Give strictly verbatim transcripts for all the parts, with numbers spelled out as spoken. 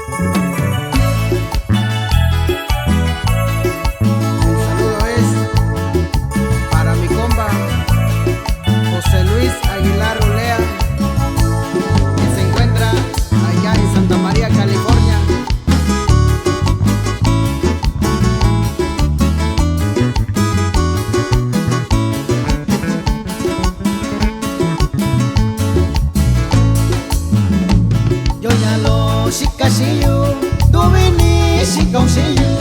El saludo es para mi compa José Luis Aguilar Olea, que se encuentra allá en Santa María, California. Yoo ña loꞌo xika xiꞌin yu, nduvi ni xika un xiꞌin yu.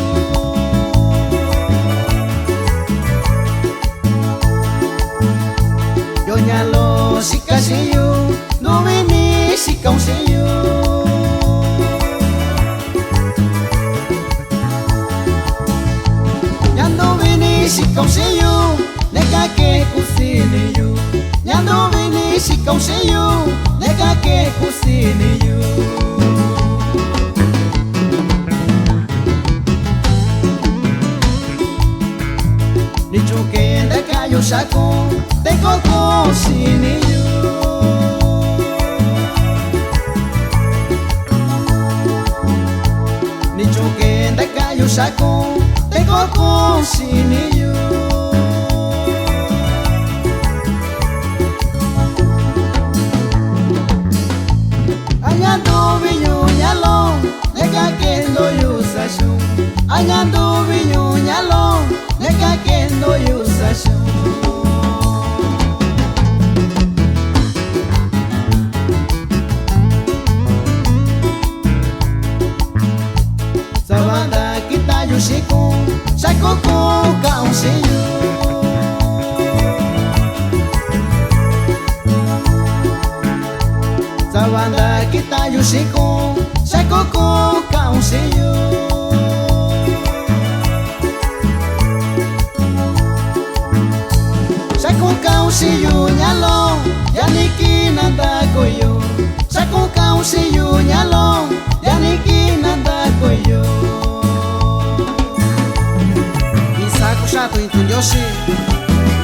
Yoo ña loꞌo xika xiꞌin yu, nduvi ni xika un xiꞌin yu. Ña nduvi ni xika un xiꞌin yu, ndia ka ke kusii ini yu. Ña nduvi ni xika un xiꞌin yu, ndia ka ke kusii ini yu. ¿Nichuun ke ndakaꞌan yu xaꞌa kun, te köo kun xini yu? ¿Nichuun ke ndakaꞌan yu xaꞌa kun, te köo kun xini yu? ¿A ña nduvi yu ña loꞌo, ndia ka ke ndoyu sa xun? ¿A ña nduvi yu ña loꞌo, ndia ka ke ndoyu sa xun? Sava ndakita yu xiꞌin kun, xa ku kun kaꞌan un xiꞌin yu. Sava ndakita yu xiꞌin kun, xa ku kun kaꞌan un xiꞌin yu. Xa ku kaꞌan un xiꞌin yu ña loꞌo, ndia nii kii na ndakoyo. Xa ku kaꞌan un xiꞌin yu ña loꞌo, ndia nii kii na ndakoyo. Iin saa kuxaa tu iin tuꞌun Ndioxi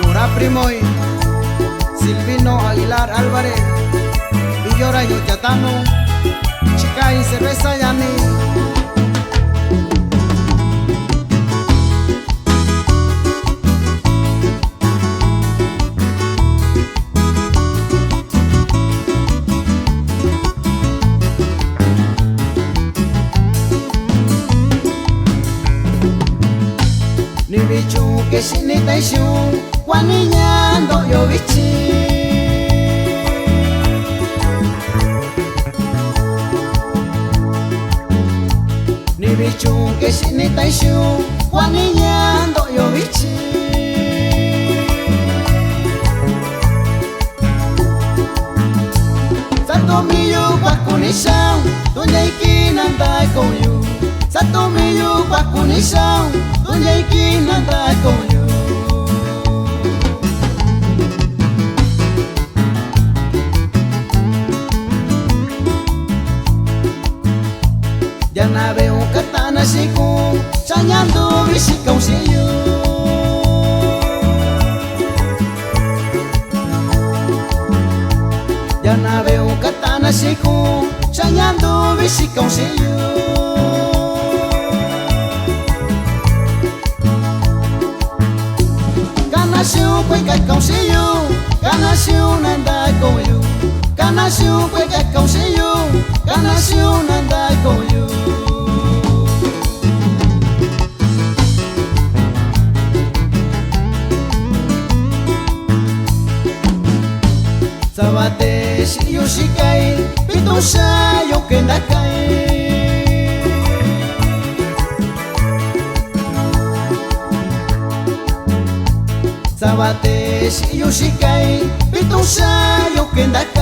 nuu ra primo i Silvino Aguilar Álvarez, iyoo ra ñuu Tiatanu, chikaa iin cerveza ñani. ¿Ni vichun ke xini taxi un kuani ña ndoꞌo yo vichin? ¿Ni vichun ke xini taxi un kuani ña ndoꞌo yo vichin? Satomi yu kuaku ni xaun, tu ndia iki na ndakoo yu. Satomi yu kuaku ni xaun, tu ndia iki na ndakoo yu. Ndia na veꞌe un kataꞌan na xiꞌin kun, xaꞌa ña nduvi xika un xiꞌin yu. Ndia na veꞌe un kataꞌan na xiꞌin kun, xaꞌa ña nduvi xika un xiꞌin yu. Kana xiꞌin un kuee kaka un xiꞌin yu, kana xiꞌin un na ndakoo yu. Kana xiꞌin un kuee kaka un xiꞌin yu, kana xiꞌin un na ndakoo yu. Sava te xiꞌin yu xika i, pitun xaa yo ke ndakaꞌan i. Sava te xiꞌin yu xika i, pitun xaa yo ke ndakaꞌan i.